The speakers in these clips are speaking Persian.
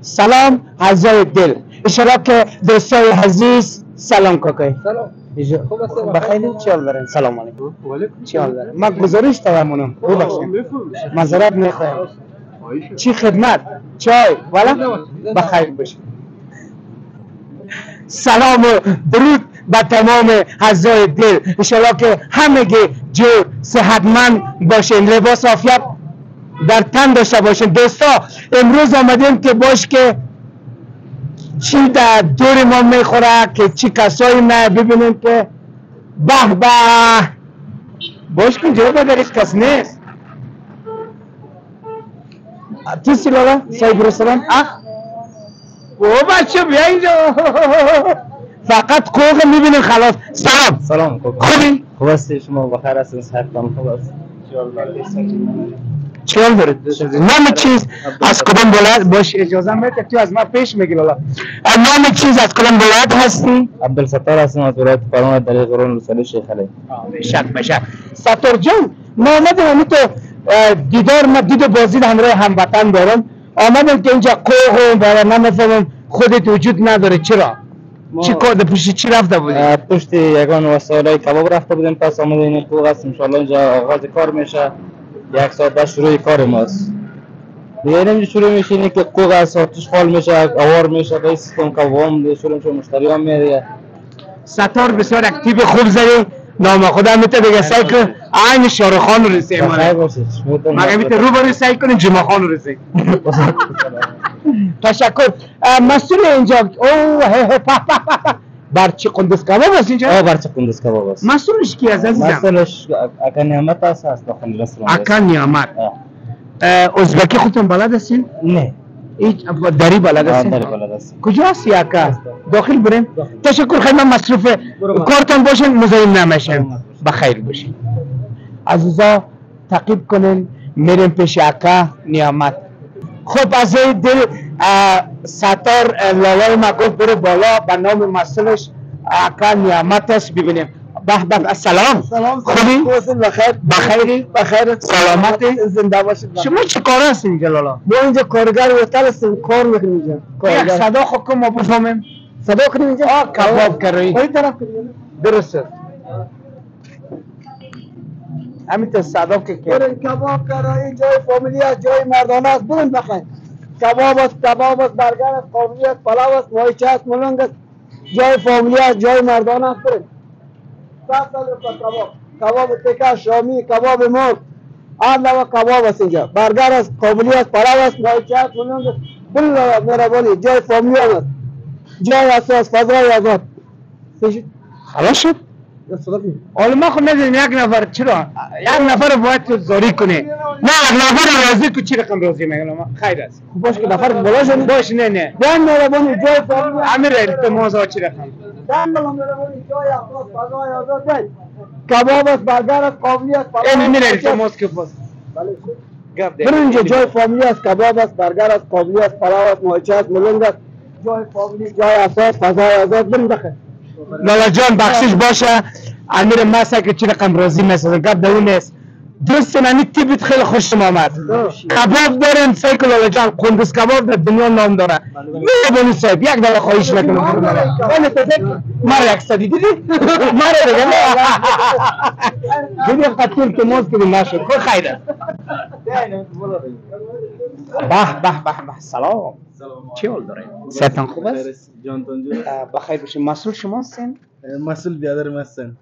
سلام اعضای دل، انشالله که دوستای عزیز. سلام کاکای. سلام. بخیر، چی حال دارین؟ سلام علیکم. چی حال دارین؟ من گزارش دارم، ببخشید معذرت میخوایم. چی خدمت؟ چای والا؟ بخیر باشید. سلام و درود به تمام اعضای دل، انشالله که همگی جور صحتمند باشین، لباس عافیت در تن داشته باشین. دوستا امروز آمدیم که باش که چی در دور ما میخوره، که چی کسایی نه ببینیم که به به باش کن جواب در هیچ کس نیست. تو سی لالا صاحب رستوران؟ او بچه بیا اینجا، فقط کوغ میبینیم خلاص. سلام. سلام. خوبی؟ خوب هستی شما؟ بخیر هستین؟ صحتتان خوب است؟ چی حال دارید؟ نام چیز از کدام ولایت باش؟ اجازه میده تو از ما پیش میگی لالا. نام چیز از کدام ولایت هستی؟ عبدالستار هستم از ولایت پروان، در قرون ولسوالی شیخ علی. بشک بشک. ستار جان، ما آمدیم همین تو دیدار، ما دید و بازدید همراه هموطن دارم. آمدیم که اینجا کوه برای نمیفهمم خودت وجود نداره، چرا؟ چی کار پشت چی رفته بودی؟ پشت یگان وسایل کباب رفته بودیم، پس آمدیم این کوه هست. ان شاء الله اینجا آغاز کار میشه، یک ساعت بعد شروع کار ماست. دیگه اینجا شروع میشه، اینه که کوه از آتش فال میشه، آوار میشه، به سیستم کباب شروع میشه، مشتری هم میاد. ستار بسیار اکتیو خوب زدی، نام خدا میته دیگه. سعی کن عین شاهرخ خان رسید. مگه میته رو برو سعی کنیم جمعه خان رسید. تشکر. مسئول اینجا او هه هه په په په برچی قندوز کباب است اینجا؟ آه برچی قندوز کباب است. مسئولش کی است عزیزم؟ مسئولش اکا نعمت است، از داخل رستوران. اکا نعمت. ازبکی خودتون بلد هستین؟ نه. هیچ دری بلد هستین؟ دری بلد هستین. کجا هستی اکا؟ داخل بریم؟ تشکر، خیلی من مصروف کارتان باشین، مزاحم نمیشم. بخیر باشین. عزیزا تعقیب کنین، میریم پیش اکا نعمت. خب از دل ستار لالای ما گفت برو بالا، به نام مسئولش اکا نعمت است، ببینیم. به به. سلام. سلام. خوبی؟ بخیر. بخیری؟ بخیر. سلامتی؟ زنده باشید. شما چه کار هستین اینجا لالا؟ ما اینجا کارگر هتل هستیم، کار میکنیم اینجا. یک صدا خو کن ما بفهمیم. صدا کنیم اینجا؟ آه کباب کروی. این طرف کنیم. درست است. همین تو صدا که برین کباب کروی، جای فامیلی است، جای مردانه است، برین بخیر. کباب است، کباب است، برگر است، قابلی است، پلاو است، ماهیچه است، ملنگ است، جای فامیلی است، جای مردانه است، برین. 700 روپیه کباب، کباب تکه، شامی، کباب مرغ، هر نوع کباب است اینجا. برگر است، قابلی است، پلاو است، ماهیچه است، ملنگ است، بل مهربانی، جای فامیلی است، جای اساس، فضای آزاد. خلاص شد؟ حالا ما خود ندیدیم یک نفر چرا؟ یک نفر باید تو زاری کنی. نه یک نفر راضی کو، چی رقم راضی میگم؟ خیر است. خب باش که نفر بالا شد. باش نه نه. بیان مهربانی، جای فامیلی. امیر التماس ها چی رقم؟ جای آزاد، فضای آزاد، کباب است، برگر است، قابلی است، این امیر التماس که باز. برو اینجا جای فامیلی است، کباب است، برگر است، قابلی است، پلاو است، ماهیچه است، ملنگ است، جای فامیلی، جای اساس، فضای آزاد، بریم بخیر. لالا جان بخشش باشه، امیر ما که چی رقم راضی میسازه، گپ در اون نیست. دوست من تیبت خیلی خوشم آمد. کباب داریم سیکل لالا جان، قندوز کباب در دنیا نام داره. مهربانی صاحب یک دفعه خواهش میکنم. مرا یک صدی دیدی؟ مرا دیگه نه. دیدی قتل که موز کردیم نشد. خب خیر است. به به به به. سلام. چی حال دارید؟ صحتان خوب است؟ بخیر باشین. مسئول شما هستین؟ مسئول بیادر هستن.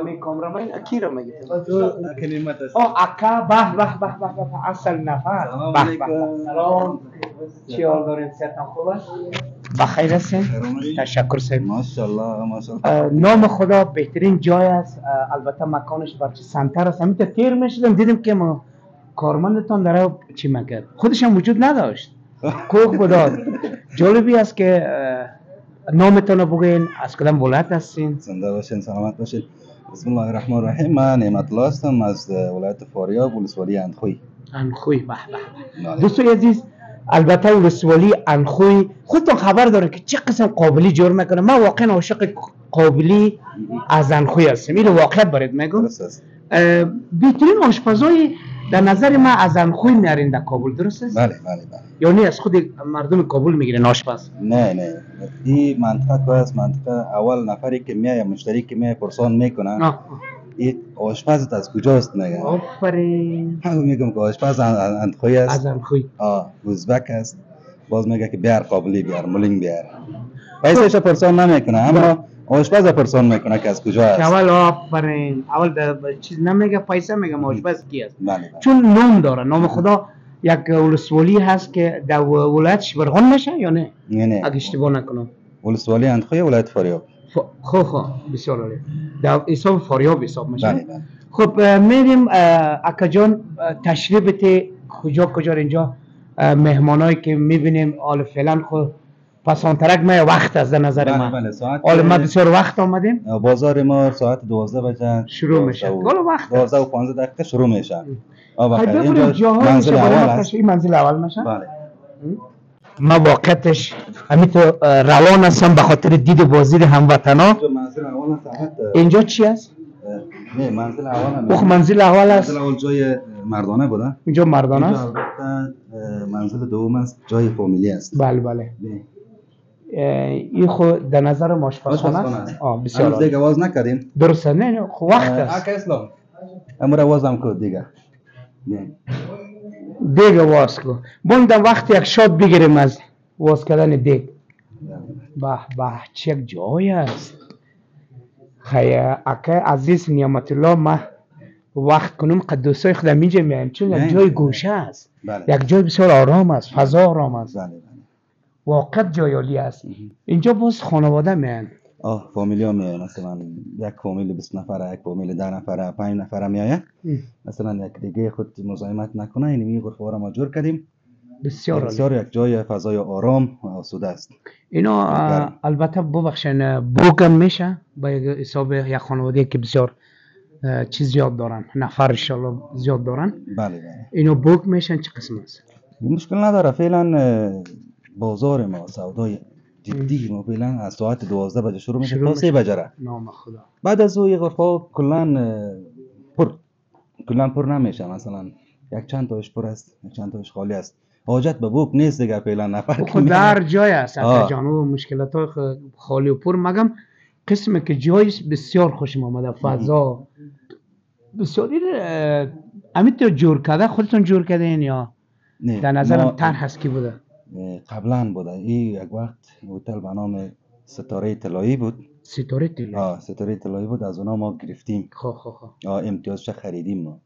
می کامرامین اکی را میگه؟ اکا نعمت است. آه اکا، به به به به به، اصل نفر. به به. سلام. چی حال دارین؟ صحتان خوب است؟ بخیر هستین؟ تشکر صاحب. ماشاءالله ماشاءالله. نام خدا بهترین جای است. البته مکانش برچه سنتر است. همین تیر میشدم دیدم که ما کارمندتان داره چی میکرد، خودش هم وجود نداشت، کوه بوداد. جالبی است که نامتان رو بگوین، از کدام ولایت هستین؟ زنده باشین، سلامت باشین. بسم الله الرحمن الرحیم. من نعمت الله هستم از ولایت فاریاب، ولسوالی اندخوی. اندخوی، به به. دوستان عزیز، البته ولسوالی اندخوی خودتون خبر داره که چه قسم قابلی جور میکنه. من واقعا عاشق قابلی از اندخوی هستم، اینو واقعیت برات میگم. بهترین آشپزای در نظر من از اندخوی میارین در کابل، درست است؟ بله بله بله. یعنی از خود مردم کابل میگیرین آشپز؟ نه نه، این منطقه که است، منطقه اول نفری که میایه، مشتری که میایه پرسان میکنه این آشپزت از کجاست میگه. آفرین. من میگم که آشپز اندخوی است. از اندخوی. ازبک است. باز میگه که بیار قابلی بیار، ملنگ بیار. پیسهش پرسان نمیکنه، اما آشپز پرسان میکنه که از کجا است. اول آفرین، اول چیز نمیگه، پیسه میگه آشپز کی است. بله بله. چون نام داره، نام خدا یک ولسوالی هست که در ولایت شبرغان میشه یا نه؟ نه نه، اگه اشتباه نکنم. ولسوالی اندخوی ولایت فاریاب. خب خب بسیار عالی. در حساب فاریاب حساب میشه. بله بله. خب میریم اکا جان، تشریف کجا کجا اینجا مهمانایی که میبینیم حال فعلا خب پسانترک ما وقت است در نظر بله من. بله، ساعت حالا ما بسیار وقت آمدیم. بازار ما ساعت 12 بجه شروع میشه. حالا وقت 12:15 دقیقه شروع میشه. اینجا منزل اول است. این منزل اول میشه. بله. ما واقعتش همینطور روان هستم به خاطر دید بازدید هموطنا. منزل اول ساعت اینجا چی است؟ نه منزل اول هم منزل اول است. منزل اول جای مردانه بوده. اینجا مردانه است. البته منزل دوم است، جای فامیلی است. بله بله. این خود در نظر ما آشپزخانه است. بسیار عالی. دیگه باز نکردیم. درسته. نه نه خب وقت است. اکا اسلام امر بازم کو دیگه. نه دیگه واز کو. بوندم وقت یک شات بگیریم از واز کردن دیگ. به به چه یک جای است. خیلی اکا عزیز نعمت الله، ما وقت کنم قد دوستای خودم اینجا میایم چون یک جای گوشه است. بله. یک جای بسیار آرام است، فضا آرام است. بله بله. واقعا جای عالی است. اینجا باز خانواده میان. فامیلی میان، مثلا یک فامیل 20 نفره، یک فامیل 10 نفره، 5 نفره میایه. مثلا یک دیگه خود مزاحمت نکنه، این می غرفه را ما جور کردیم. بسیار بسیار یک جای فضای آرام و آسوده است. اینا البته ببخشین بوکم میشه با حساب یک خانواده که بسیار چیز زیاد دارن، نفر ان شاء الله زیاد دارن. بله بله. اینا بوک میشن چه قسم است؟ مشکل نداره. فعلا بازار ما سودای جدی ما فعلا از ساعت 12 بجه شروع میشه تا 3 بجه. نام خدا. بعد از او یه غرفه کلا پر نمیشه، مثلا یک چند تاش پر است، یک چند تاش خالی است. حاجت به بوک نیست دیگه فعلا نفر. خود در جای است جان، و مشکلات خالی و پر. مگم قسم که جایش بسیار خوشم آمده، فضا بسیار. همینطور جور کرده خودتون جور کردین یا در نظرم طرح هست کی بوده؟ قبلا بوده. این یک وقت هتل به نام ستاره طلایی بود. ستاره طلایی. ستاره طلایی بود، از اونا ما گرفتیم. خب خب خب. امتیازش خریدیم ما.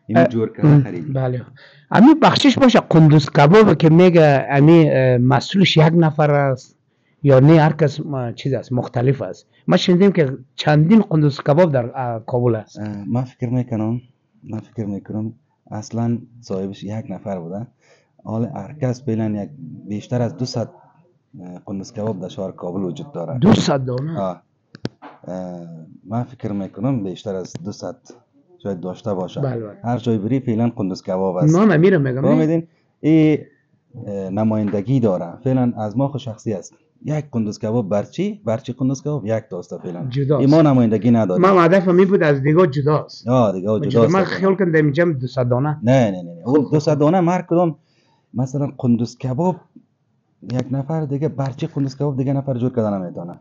این جور کرده خریدیم. بله. امی بخشش باشه قندوز کباب که میگه امی مسئولش یک نفر است یا نه هر کس چیز است، مختلف است. ما شنیدیم که چندین قندوز کباب در کابل است. من فکر میکنم اصلا صاحبش یک نفر بوده. حال هر کس فعلا یک بیشتر از 200 قندوز کباب در شهر کابل وجود داره. 200 دانه؟ من فکر میکنم بیشتر از 200 شاید داشته باشه. بله بله. هر جای بری فعلا قندوز کباب است. نه میرم میگم. میدین این نمایندگی داره فعلا از ما خود شخصی است. یک قندوز کباب برچی قندوز کباب یک تاست فعلا. جداست. ما نمایندگی نداریم. ما هدفم می بود از دیگه جداست. دیگه جداست. من خیال کردم اینجا 200 دانه. نه نه نه. اون 200 دانه هر کدام مثلا قندوز کباب یک نفر دیگه برچی قندوز کباب دیگه نفر جور کردن نمیتونه.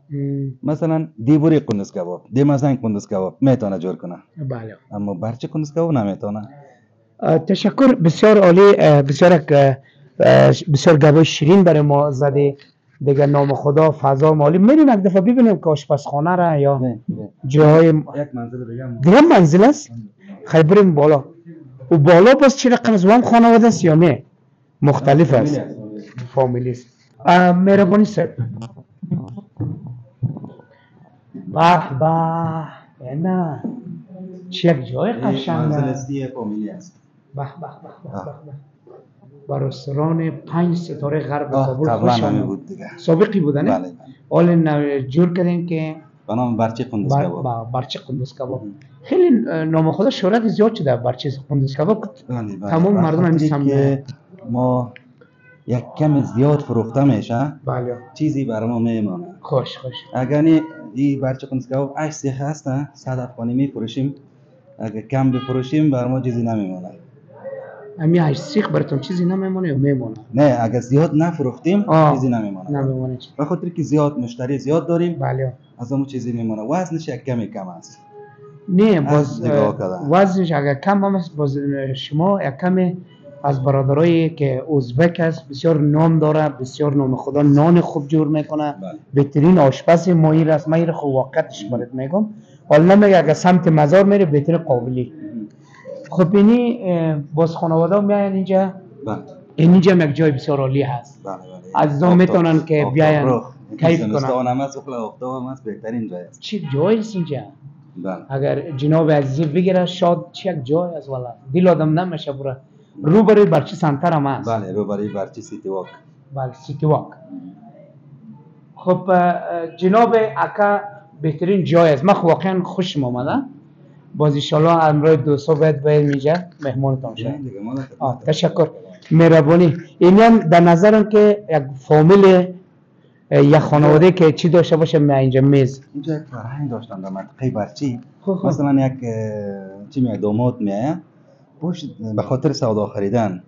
مثلا دیبوری قندوز کباب، دیمزنگ قندوز کباب میتونه جور کنه. بله. اما برچی قندوز کباب نمیتونه. تشکر، بسیار عالی، بسیار بسیار گواه شیرین برای ما زده. دیگه نام خدا فضا مالی. میریم یک دفعه ببینیم که آشپزخانه را یا جاهای یک منزل دیگه دیگه منزل است. خیلی بریم بالا. و بالا باز چه رقم از خانواده است یا نه؟ مختلف است. فامیلی است. مهربانی صاحب. به به، نه چه یک جای قشنگ. منزل اصلی فامیلی است. به به به به به. با رستوران 5 ستاره غرب کابل خوش آمد. سابقی بوده نه؟ بله. حالا جور کردیم که به نام برچی قندوز کباب. برچی قندوز کباب خیلی نام خدا شهرت زیاد شده. برچی قندوز کباب تمام مردم همین سمت ما یک کم زیاد فروخته میشه. بله. چیزی بر ما میمانه. خوش خوش. اگر این برچی قندوز کباب 8 سیخ هست 100 افغانی میفروشیم، اگر کم بفروشیم بر ما چیزی نمیمانه. امی 8 سیخ براتون چیزی نمیمونه یا میمونه؟ نه اگه زیاد نفروختیم چیزی نمیمونه. نمیمونه. به خاطر که زیاد مشتری زیاد داریم. بله. از اون چیزی میمونه. وزنش یک کمی کم است. نه باز وزنش اگر کم هم است، باز شما یک کمی از برادرایی که ازبک است بسیار نام داره، بسیار نام خدا نان خوب جور میکنه. بله. بهترین آشپز ماهیر است. من خب واقعیتش برات میگم. حالا نمیگه اگر سمت مزار میره بهترین قابلی. خب اینی باز خانواده میاین اینجا. بله. اینجا یک جای بسیار عالی هست. بله بله. عزیزان میتونن که بیاین کیف کنن. هم است، آفتاب هم است، بهترین جای است. چه جایی است اینجا؟ بله. اگر جناب عزیزی بگیره شاد چه یک جای است والا. دل آدم نمیشه بره. روبروی برچی center هم است. بله روبروی برچی سیتی واک. بله سیتی واک. خب جناب اکا بهترین جای است. من واقعا خوشم آمده. باز انشالله امرای دوستا باید اینجا مهمانتان شد. تشکر مهربانی. این هم در نظرم که یک فامیل یک خانواده که چی داشته باشه می اینجا میز. اینجا یک فرهنگ داشتن در منطقه برچی. مثلا یک چی میاد داماد میاد پشت به خاطر سودا خریدن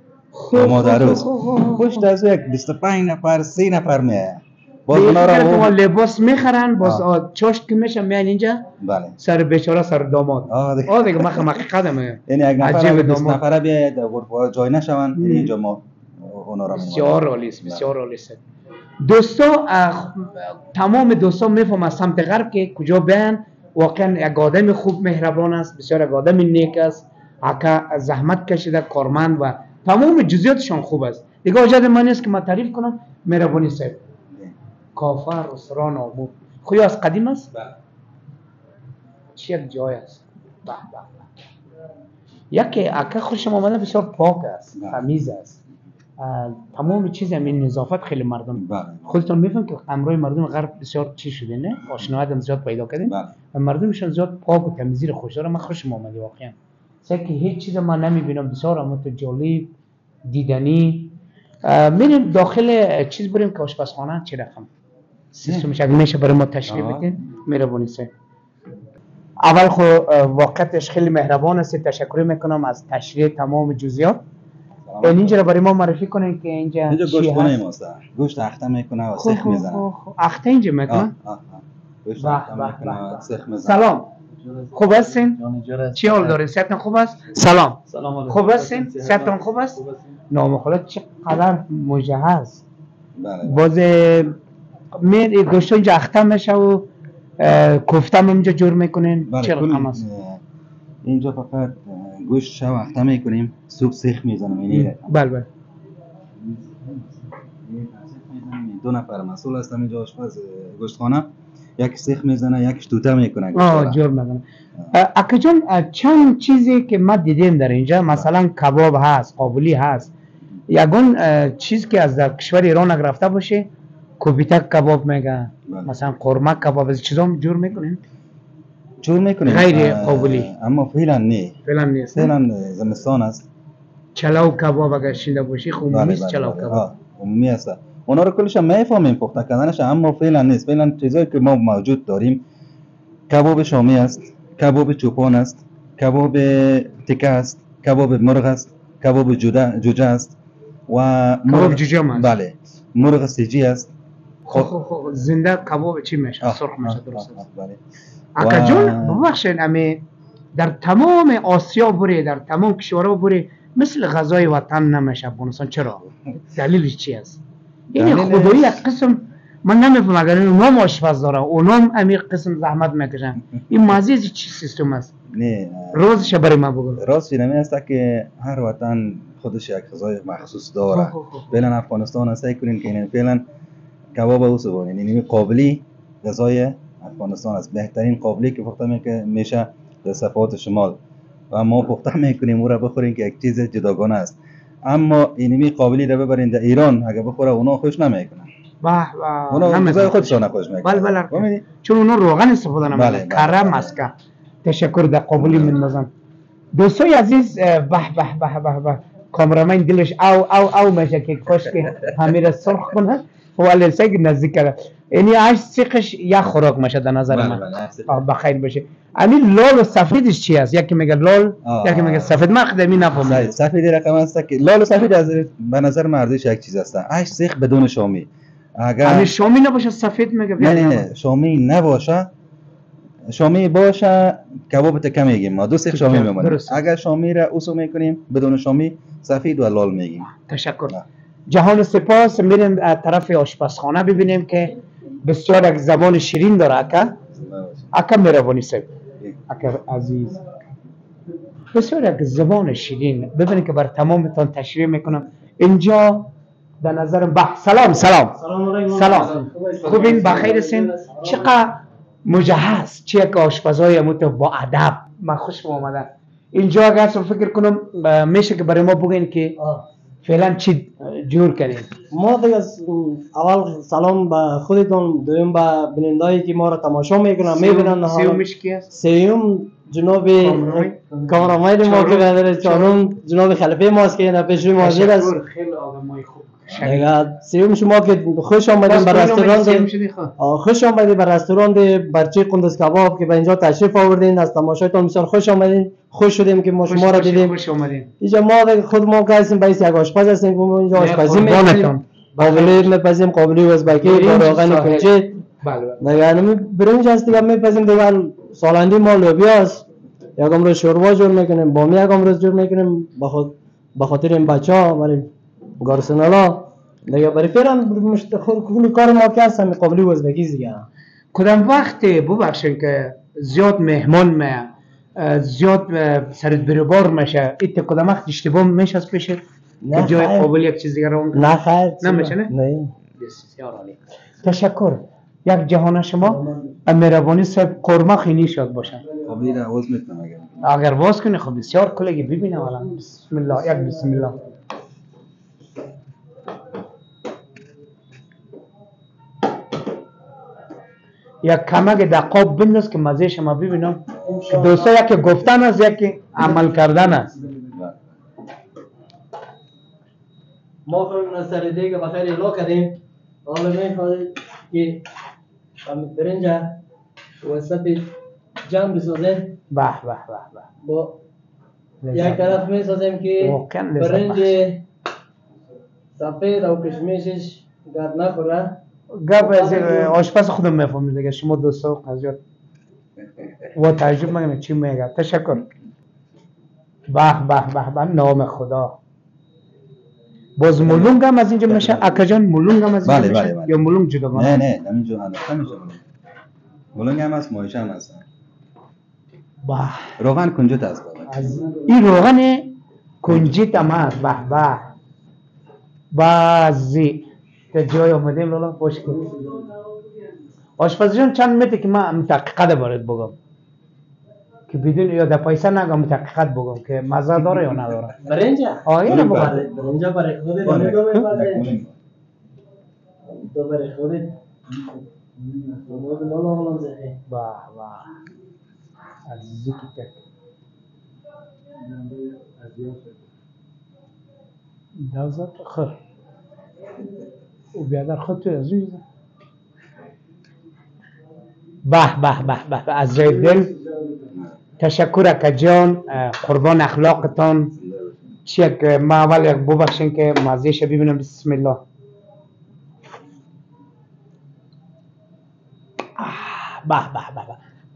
داماد عروس پشت از یک 25 نفر 30 نفر میاد. باز اونا را لباس میخرن، باز چاشت که میشه میان اینجا. بله. سر بیچاره سر داماد. دیگه من حقیقت میگم. یعنی یک نفر 20 نفره بیاید غرفه جای نشون، اینجا ما اونا را بسیار عالی است، بسیار عالی است. دوستا تمام دوستا میفهمن از سمت غرب که کجا بیان. واقعا یک آدم خوب مهربان است، بسیار یک آدم نیک است، اکا زحمت کشیده، کارمند و تمام جزئیاتشان خوب است. دیگه حاجت من نیست که من تعریف کنم. مهربانی صاحب. کافه رستوران آمو خوی از قدیم است؟ بله. چه یک جای است. به به به. یکی اکا خوشم آمده، بسیار پاک است، تمیز است، تمام چیز همین نظافت خیلی مردم. بله. خودتون میفهم که امروز مردم غرب بسیار چی شده نه؟ آشنایت هم زیاد پیدا کردیم. بله. مردمشون زیاد پاک و تمیزی رو خوش داره. من خوشم آمده واقعا. سه که هیچ چیز من نمیبینم، بسیار هم تو جالب دیدنی. میریم داخل چیز بریم که آشپزخانه چه رقم سیستمش اگه میشه برای ما تشریح بدین. مهربانی سه. اول خو واقعیتش خیلی مهربان است، تشکر میکنم از تشریح تمام جزئیات. اینجا رو برای ما معرفی کنین که اینجا اینجا گوشت خونه ماست. گوشت اخته میکنه و سیخ میزنه. اخته اینجا میکنه؟ گوشت اخته میکنه و سیخ میزنه. سلام. خوب هستین؟ چی حال دارین؟ صحتتون خوب است؟ سلام. خوب هستین؟ صحتتون خوب است؟ نام خدا چقدر مجهز. باز می گوشت اینجا اخته میشه و کوفته هم اینجا جور میکنین. چه رقم است؟ اینجا فقط گوشت شو اخته میکنیم، صبح سیخ میزنم. اینی بله بله. دو نفر مسئول هستم اینجا آشپز گوشتخانه، یک سیخ میزنه یکش توته میکنه. جور میزنه. اکا جان چند چیزی که ما دیدیم در اینجا، مثلا کباب هست، قابلی هست، یگان چیز که از در کشور ایران اگر رفته باشه کوبیتک کباب میگن، مثلا قورمه کباب، از چیزا جور میکنین؟ جور میکنیم غیر قابلی، اما فعلا نه، فعلا نیست، فعلا زمستان است. چلو کباب اگر شنیده باشی خب عمومی است. چلو کباب عمومی است، اونا رو کلش میفهمیم پخته کردنش، اما فعلا نیست. فعلا چیزایی که ما موجود داریم کباب شامی است، کباب چوپان است، کباب تکه است، کباب مرغ است، کباب جوجه است و کباب جوجه است. بله، مرغ سیجی است. خب خب زنده کباب چی میشه؟ سرخ میشه درست است. بله. اکا جون ببخشید، امی در تمام آسیا بری، در تمام کشورها بری، مثل غذای وطن نمیشه افغانستان. چرا؟ دلیلش چی است؟ یعنی خدایی یک قسم من نمیفهمم، اگر اونام آشپز داره اونام امیر قسم زحمت میکشن، این مزه چی سیستم است؟ نه رازش برای ما بگو. راز اینمی است که هر وطن خودش یک غذای مخصوص داره. فعلا افغانستان سعی کنین که فعلا کباب او سبانین، یعنی قابلی غذای افغانستان است، بهترین قابلی که پخته میشه در صفات شمال و ما پخته میکنیم او را بخوریم که یک چیز جداگانه است. اما اینمی قابلی را ببرین در ایران اگه بخوره اونا خوش نمیکنن. به به، اونا غذای خودشان خوش میکنن. بله بله، چون اونا روغن استفاده نمیکنن، کره مسکه. تشکر در قابلی میندازم. دوستای عزیز، به به به به به، کامرامین دلش او او او میشه که کاش که همه را سرخ کنه، ولی سگ نزدیک کرده. یعنی 8 سیخش یک خوراک میشه در نظر من. بخیر باشه. همین لال و سفیدش چی است؟ یکی میگه لال، یکی میگه سفید. من خودم نفهمیدم. سفید رقم است که لال و سفید از به نظر مردش یک چیز است. 8 سیخ بدون شامی. اگر همین شامی نباشه سفید میگه. نه نه شامی نباشه، شامی باشه کباب تکه میگیم ما، 2 سیخ شامی میمونه. اگر شامی را اوسو میکنیم بدون شامی سفید و لال میگیم. تشکر. جهان سپاس. میریم طرف آشپزخانه ببینیم که بسیار یک زبان شیرین داره. اکا مهربانی صاحب، اکا عزیز، بسیار یک زبان شیرین. ببینید که بر تمامتان تشریح میکنم. اینجا در نظرم سلام سلام سلام، خوبین؟ بخیر هستین؟ چقدر مجهز، چه یک آشپزای با ادب. من خوشم آمده اینجا. اگر فکر کنم میشه که برای ما بگین که فعلا چی جور کردیم؟ ما دیگه اول سلام به خودتون، دوم به بینندهایی که ما را تماشا میکنن میبینن. سیومش کی است؟ سیوم جناب کامرامین ما که برادر، چهارم جناب خلیفه ماست که اینا پیش روی ما حاضر است. خیلی آدمای خوب. دیگه سیوم شما که خوش آمدین بر رستوران، خوش آمدین بر رستوران برچی قندز کباب که به اینجا تشریف آوردین. از تماشایتون بسیار خوش آمدین، خوش شدیم که ما شما را دیدیم. خوش آمدین. اینجا ما خود ما که هستیم به یک آشپز هستیم، ما اینجا آشپزی می‌کنیم، قابلی می‌پزیم، قابلی ازبکی با روغن کنجد. بله دیگه برنج هست دیگه می‌پزیم دیگه. سالندی ما لوبیا است، یک امروز شوروا جور میکنیم، بامی یک امروز جور میکنیم به خاطر این بچه‌ها، برای گارسونالا دیگه، برای فعلا کل کار ما که هست همین قابلی ازبکی دیگه. کدام وقت ببخشین که زیاد مهمان میه، زیاد سرت بروبار میشه، ایت کدام وقت اشتباه میشه از پیش که جای قابل یک چیز دیگه رو نه خیر نمیشه؟ نه نه. بسیار عالی، تشکر. یک جهان شما مهربانی صاحب قرمه خیلی شاد باشن. قابلی را عوض میکنم اگر باز کنی. خب بسیار کلگی ببینم الان. بسم الله، یک بسم الله. یک کمک در قاب بنداز که مزه شما ببینم. دوستا یکی گفتن است، یکی عمل کردن است. ما خود سر دیگه بخیر اعلا کردیم. حالا میخواهیم که برنج وسط جمع بسازیم. به به به به. با یک طرف میسازیم که برنج سفید و کشمشش گرد نخوره. گپ از آشپز خودم میفهمید دیگه. شما دوستا قضیات و تعجب میکنه چی میگه. تشکر. به به به به، نام خدا. باز مولونگ هم از اینجا میشه؟ اکا جان مولونگ هم از اینجا میشه؟ یا مولونگ جدا؟ نه نه همینجا انداخته میشه. مولونگ هم هست، ماهیچه هم هست. روغن کنجد است. از این روغن کنجد هم هست. به به بعضی تا جای آمدیم لالا باش کن. آشپز جان چند متر که من متحقیقت باید بگم که بدون یا در پیسه نگم، متحقیقت بگم که مزه داره یا نداره. برنج؟ آه اینو بگم. برنج برای خودت تو برای خودت به به عزیزی که تک دوزت خر و بیادر خود تو عزیز. به به به به، از جای دل تشکر اکا جان، قربان اخلاقتان. چی که ما اول یک ببخشین که مزهش ببینم. بسم الله. به به به به،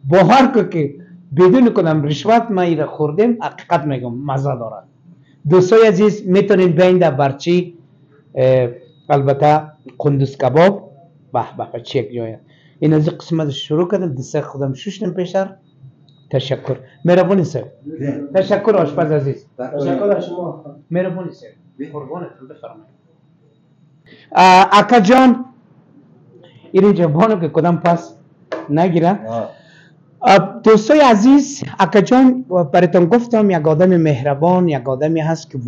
باور که بدون کنم رشوت ما ایره خوردیم، حقیقت میگم مزه دارد. دوستای عزیز میتونین بیاین در برچی، البته قندوز کباب. به به چه یک جایه. این از قسمت شروع کردم، دست خودم ششتم پیشتر. تشکر، مهربانی صاحب. تشکر آشپز عزیز. تشکر از شما. مهربانی صاحب، قربانتون بفرمایید. اکا جان اینجا بانو که کدام پس نگیره. دوستای عزیز، اکا جان براتون گفتم یک آدم مهربان، یک آدمی هست که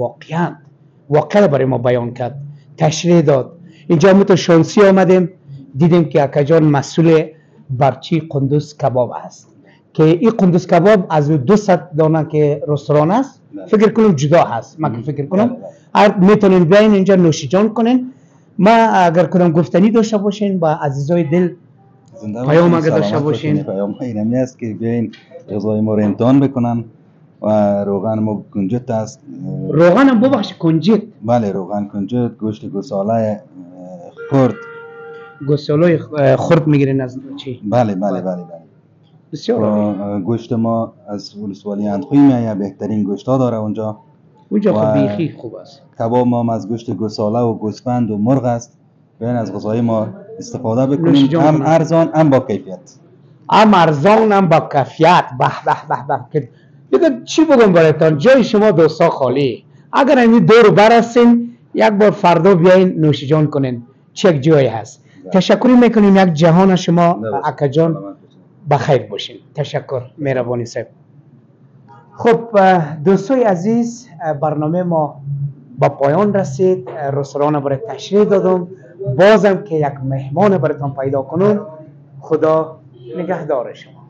واقعا برای ما بیان کرد، تشریح داد. اینجا ما تو شانسی آمدیم دیدیم که اکا جان مسئول برچی قندوز کباب است که این قندوز کباب از 200 دانه که رستوران است فکر کنم جدا هست. من که فکر کنم هر میتونین بیاین اینجا نوشیجان کنین. ما اگر کدام گفتنی داشته باشین با عزیزای دل پیام اگر داشته باشین. پیام اینمی است که بیاین غذای ما رو امتحان بکنن و روغن ما کنجد است. روغن هم ببخش کنجد؟ بله روغن کنجد، گوشت گوساله خرد. گوساله خرد میگیرین از چی؟ بله بله بله بله. بسیار گوشت ما از ولسوالی اندخوی میآید، بهترین گوشت ها داره اونجا. اونجا خب بیخی خوب است. کباب ما از گوشت گوساله و گوسفند و مرغ است. بیاین از غذای ما استفاده بکنیم، هم ارزان هم با کیفیت. هم ارزان هم با کیفیت. به به به به. دیگه چی بگم برایتان، جای شما دوستا خالی. اگر این دور برسین یک بار فردا بیاین نوش جان کنین، چه جایی هست. تشکر میکنیم یک جهان شما اکا جان، بخیر باشین. تشکر، مهربانی صاحب. خب دوستای عزیز، برنامه ما با پایان رسید. رستوران برای تشریح دادم، بازم که یک مهمان براتان پیدا کنم. خدا نگهدار شما.